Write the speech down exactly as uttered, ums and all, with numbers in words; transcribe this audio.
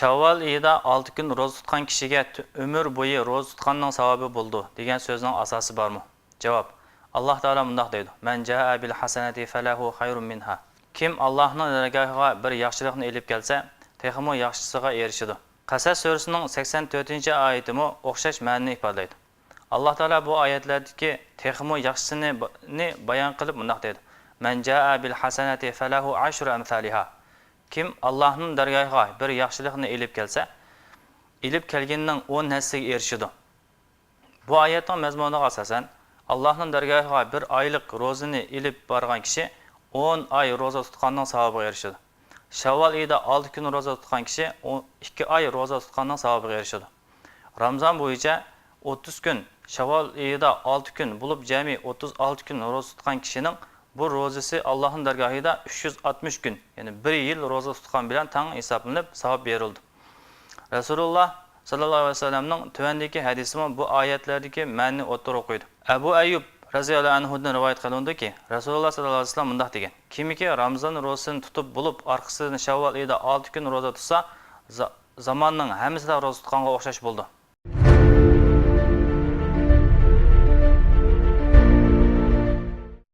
شەۋۋال ئېيىدا ئالتە كۈن روزا تۇتقان كىشىگە تۈ-، ئۆمۈر بويى روزا تۇتقاننىڭ ساۋابى بولىدۇ دېگەن سۆزنىڭ ئاساسى بارمۇ؟ جاۋاب، ئاللاھ تائالا مۇنداق دەيدۇ، مەن جائە بىل ھەسەنەتى فەلەھۇ خەيرۇم مىنھا. كىم ئاللاھنىڭ دەرگاھىغا بىر ياخشىلىقنى ئېلىپ كەلسە، تېخىمۇ ياخشىسىغا ئېرىشىدۇ. قەسەس سۈرىسىنىڭ سەكسەن تۆتىنچى ئايىتىمۇ ئوخشاش مەنىنى ئىپادىلەيدۇ. ئاللاھ تائالا بۇ ئايەتلەردىكى تېخىمۇ ياخشىسىنى ب-، نى بايان قىلىپ مۇنداق دەيدۇ، مەن جائە بىل ھەسەنەتى فەلەھۇ ئەشرۇ ئەمسالىھا. كىم ئاللاھنىڭ دەرگاھىغا بىر ياخشىلىقنى ئېلىپ كەلسە، ئېلىپ كەلگىنىنىڭ ئون ھەسسىگە ئېرىشىدۇ. بۇ ئايەتنىڭ مەزمۇنىغا ئاساسەن، ئاللاھنىڭ دەرگاھىغا بىر ئايلىق روزىنى ئېلىپ بارغان كىشى ئون ئاي روزا تۇتقاننىڭ ساۋابىغا ئېرىشىدۇ. شەۋۋال ئېيىدا ئالتە كۈن روزا تۇتقان كىشى ئون ئىككى ئاي روزا تۇتقاننىڭ ساۋابىغا ئېرىشىدۇ. رامزان بويىچە ئوتتۇز كۈن، شەۋۋال ئېيىدا ئالتە كۈن بولۇپ، جەمئىي ئوتتۇز ئالتە كۈن روزا تۇتقان كىشىنىڭ بۇ روزىسى ئاللاھنىڭ دەرگاھىدا ئۈچ يۈز ئاتمىش كۈن، يەنى بىر يىل روزا تۇتقان بىلەن تەڭ ھېسابلىنىپ، ساۋاب بېرىلىدۇ. رەسۇلۇللاھ ساللاللاھۇ ئەلەيھى ۋەسەللەمنىڭ تۆۋەندىكى ھەدىسىمۇ بۇ ئايەتلەردىكى مەنىنى ئوتتۇرىغا قويىدۇ. ئەبۇ ئەييۇب رەزىياللاھۇ ئەنھۇدىن رىۋايەت قىلىنىدۇكى، رەسۇلۇللاھ ساللاللاھۇ ئەلەيھى ۋەسەللەم مۇنداق دېگەن، كىمكى رامزان روزىسىنى تۇتۇپ بولۇپ، ئارقىسىدىن شەۋۋال ئېيىدا ئالتە كۈن روزا تۇتسا، زا-، زاماننىڭ ھەممىسىدە روزا تۇتقانغا ئوخشاش بولىدۇ.